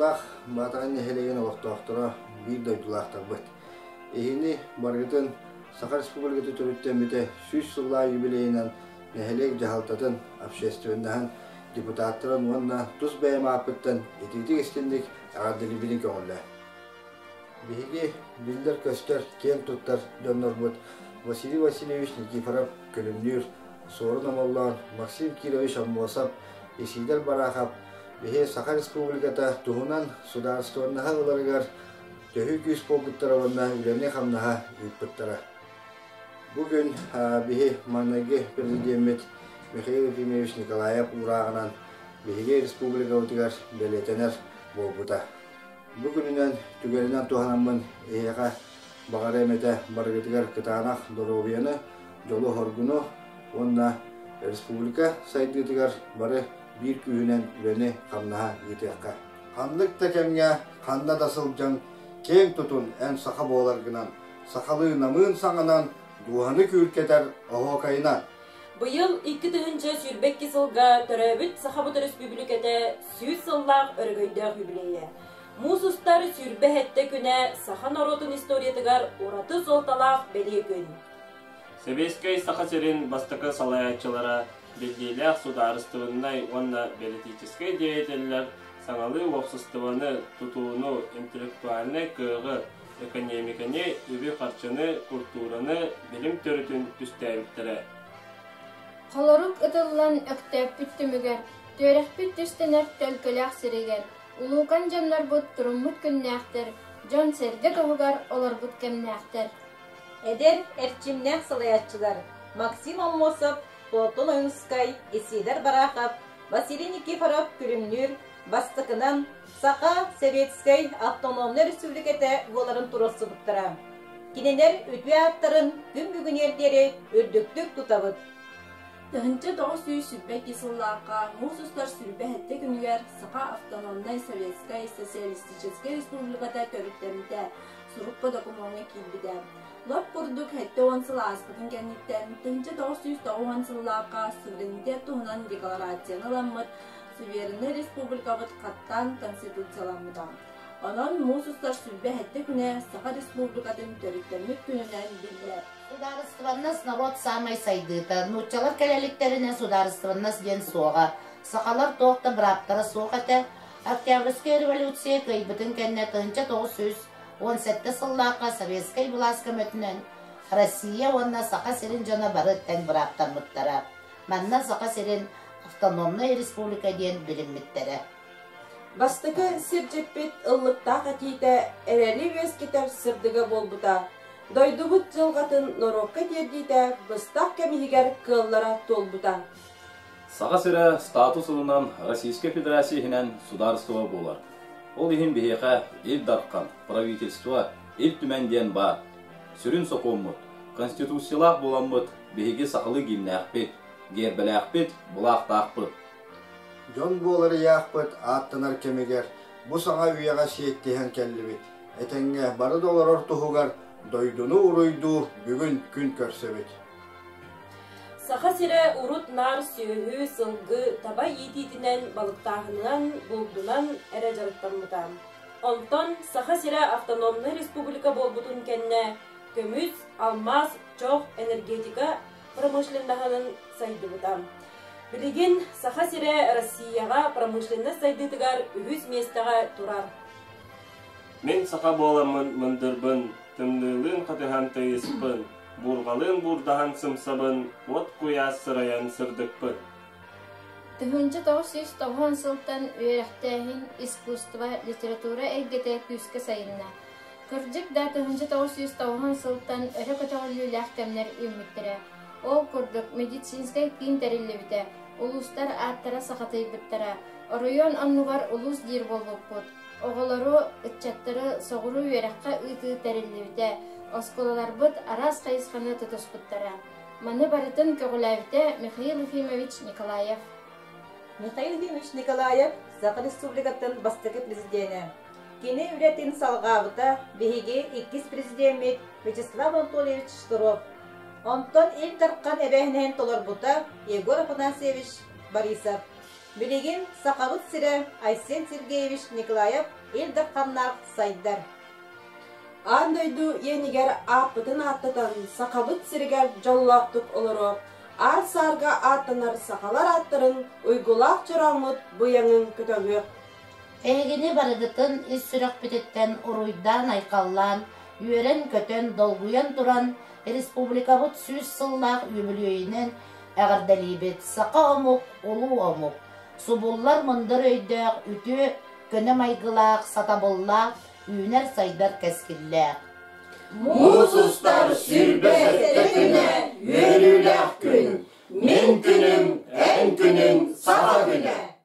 Ытыктабыллаах Баатаҕай нэһилиэгин олохтоохторо, биир дойдулаахтарбыт! Эһини барыгытын Саха Республиката төрүттэммитэ 100 сыллаах юбилейынан нэһилиэк дьаһалтатын, общественноһын, депутаттарын уонна тус бэйэм ааппыттан итиитик-истинник эҕэрдэлиибин көҕүлээ. Биһиги биллэр-көстөр, киэн туттар дьоннорбут Василий Васильевич Никифоров Күлүмнүүр, Суорун Омоллоон, Максим Кирович Аммосов, Исидор Барахов биһи Саха Республиката туһунан судаарыстыбаннаһы ыларыгар төһүү күүс буолбуттара уонна үлэни-хамнаһы ыыппыттара. Бу күн биһи маҥнайгы президеммит Михаил Ефимович Николаев уурааҕынан биһиги республикабытыгар бэлиэтэнэр буолбута. Бу күнүнэн түгэнинэн туһанаммын эһиэхэ баҕарыам этэ барыгытыгар кытаанах доруобуйаны, дьолу-соргуну уонна республика сайдыытыгар бары биир күүһүнэн үлэни-хамнаһы ыытыахха. Ханнык да кэмҥэ, ханна да сылдьан киэҥ тутун эн саха буоларгынан, сахалыы намыын саҥанан дууһаны күүркэтэр оһуокайынан. Быйыл 2022 сылга төрөөбүт Сахабыт Өрөспүүбүлүкэтэ 100 сыллаах өрөгөйдөөх юбилейэ. Муус устар 27 күнэ саха норуотун историятыгар ураты суолталаах бэлиэ күн. Сэбиэскэй Саха сирин бастакы салайааччылара, биллиилээх судаарыстыбаннай уонна бэлитиичэскэй деятеллэр саҥалыы уопсастыбаны тутууну, интеллектуальнай кыаҕы, экэниэмикэни, үбү-харчыны, культураны, билим төрүтүн түстээбиттэрэ. Холорук ытыллан Өктөөппүт түмүгэр, түөрэхпит түстэнэр төлкөлөөх сиригэр, улуукан дьоннорбут туруммут күннээхтэр, дьон-сэргэ туһугар олорбут кэмнээхтэр. Эдэр, эрчимнээх салайааччылар Максим Аммосов, Платон Ойуунускай, Исидор Барахов, Василий Никифоров Күлүмнүүр бастакынан Саха Советскай Автономнай Республиката буоларын туруорсубуттара. Кинилэр үтүө ааттарын күн бүгүнүөр диэри үрдүктүк тутабыт. 1922 сыллаахха муус устар 27 күнүгэр Саха Автономнай Советскай Социалистическай Республиката төрүттэммитэ, сурукка докумуоҥҥа киирбитэ. Лоп курдук 70 сыл ааспытын кэнниттэн 1990 сыллаахха суверенитет туһунан декларацияны ыламмыт сувереннай республикабыт хаттаан конституцияламмыта. Онон муус устар 27 күнэ Саха Республикатын төрүттэммит күнүнэн биллэр. Судаарыстыбаннас норуот саамай сайдыыта. Нууччалар кэлэликтэринэн судаарыстыбаннас диэн суоҕа. Сахалар туох да бырааптара суох этэ. Октябрьскай революция кыайбытын кэннэ 1917 сыллаахха советскай былаас көмөтүнэн Россия уонна Саха сирин дьоно бары тэҥ бырааптаммыттара. Манна Саха сирин автономнай республика диэн билиммиттэрэ. Бастакы сирдьиппит ыллыктаах этиитэ эрэли үөскэтэр сырдыга буолбута. Дойдубут дьылҕатын норуокка тиэрдиитэ быстах кэм иһигэр кыаллара туолбута. Саха сирэ статус ылынан Российскай Федерация иһинэн судаарыстыба буолар. Ол иһин биһиэхэ Ил Дархан, правительство, Ил Түмэн диэн баар. Сүрүн сокуоммут, конституциялаах буоламмыт биһиги сахалыы гимнээхпит, гиэрбэлээхпит, былаахтаахпыт. Дьон буолар ыйаахпыт ааттанар кэмигэр бу саҥа үйэҕэ сиэттиһэн кэллибит. Этэҥҥэ бары да олорор туһугар дойдуну уруйдуу бүгүн күн көрсөбүт. Саха сирэ урут наар сүөһү, сылгы, таба иитиитинэн, балыктааһынынан, булдунан эрэ дьарыктаммыта. Онтон Саха сирэ автономнай республика буолбутун кэннэ көмүс, алмаас, чох, энергетика промышленноһынан сайдыбыта. Билигин Саха сирэ Россияҕа промышленность сайдыытыгар үһүс миэстэҕэ турар. Мин саха буоламмын мындырбын, тымныылыын хатыһан тыйыспын, буурҕалыын буурдаһан сымсабын, уот куйаас сырайан сырдыкпын. 1990 сылтан үөрэхтээһин, искусство, литература эйгэтэ күүскэ сайынна. Кырдьык да 1990 сылтан өрө көтөҕүллүүлээх кэмнэр үүммүттэрэ. Ол курдук медицинскэй киин тэриллибитэ, улуустар ааттара сахатыйбыттара, оройуон оннугар улуус диир буолбуппут. Оҕолору, ыччаттары соҕуруу үөрэххэ ыытыы тэриллибитэ, оскуолаларбыт араас хайысханы тутуспуттара. Маны барытын көҕүлээбитэ Михаил Ефимович Николаев. Михаил Ефимович Николаев Саха Республикатын бастакы президенэ. Кини үлэтин салҕаабыта биһиги иккис президеммит Вячеслав Анатольевич Штыров. Онтон Ил Дархан эбээһинэһин толорбута Егор Афанасьевич Борисов. Билигин Сахабыт сирэ Айсен Сергеевич Николаев Ил Дарханнаах сайдар. Аан дойду иэнигэр ааппытын ааттатан, Сахабыт сиригэр дьоллоохтук олоруох, аар-саарга ааттанар сахалар ааттарын уйгулаах чорооммут быйаҥын көтөҕүөх. Эһигини барыгытын ис сүрэхпититтэн уруйдаан-айхаллаан, үөрэн-көтөн, долгуйан туран республикабыт 100 сыллаах үбүлүөйүнэн эҕэрдэлиибит. Саха омук, улуу омук. Субуллар мындыр өйдөөх, үтүө көнө майгылаах, сатабыллаах, үүнэр-сайдар кэскиллээх. Муус устар 27 күнэ үөрүүлээх күн. Мин күнүм, эн күнүҥ, саха күнэ.